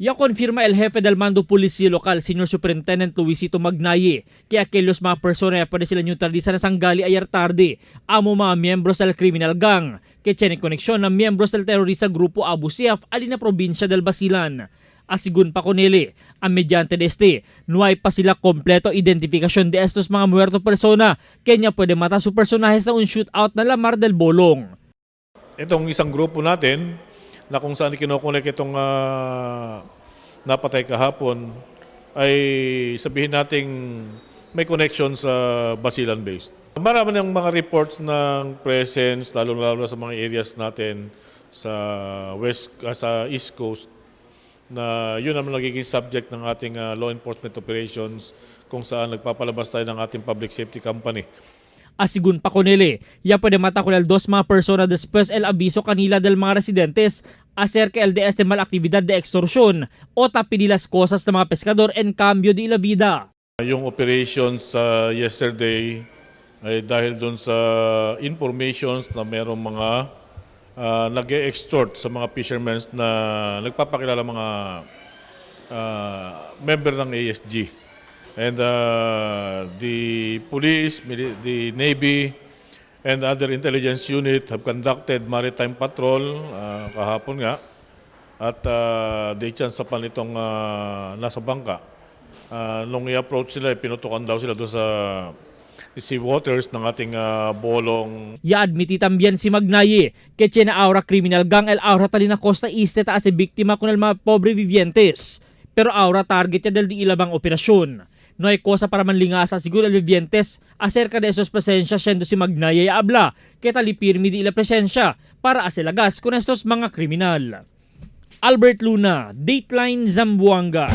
Ya confirma el jefe del mando policía local, Senior Superintendent Luisito Magnaye, que aquellos mga persona ya pwede sila neutralizar na sanggali ayer tarde, amo mga miyembros del criminal gang, que tiene koneksyon ng miyembros del terrorista grupo Abu Sayyaf ali na probinsya del Basilan. Asigun pa konili, ang mediante de este, no hay pa sila kompleto identifikasyon de estos mga muerto persona, kenya pwede mata su personahe sa un shootout na Lamar del Bolong. Itong isang grupo natin na kung saan kinokonek itong napatay kahapon ay sabihin nating may connection sa Basilan based. Marami ng mga reports ng presence lalo-lalo sa mga areas natin sa west sa East Coast na yun naman nagiging subject ng ating law enforcement operations kung saan nagpapalabas tayo ng ating public safety company. Asigun pa konili, ya pwede mata con el dos mga persona después el aviso kanila del mga residentes acerca el de este mal actividad de extorsión o tapi las cosas ng mga pescador en cambio de la vida. Yung operations sa yesterday ay dahil doon sa informations na merong mga nag extort sa mga fishermen na nagpapakilala mga member ng ASG. And the police, the Navy, and other intelligence unit have conducted maritime patrol kahapon nga at they chance pa nitong nasa bangka. Nung i-approach sila, pinutukan daw sila doon sa sea waters ng ating Bolong. Ya admiti también si Magnaye que tiene ahora criminal gang el ahora talina costa este ta si biktima con el mga pobre vivientes. Pero ahora target ya del di ilabang operasyon. No hay cosa para manlingasa siguro el vivientes acerca de esos presencia siendo si Magnaye ya habla que tali pirmi di ila presensya para aselagas con estos mga kriminal. Albert Luna, Dateline Zamboanga.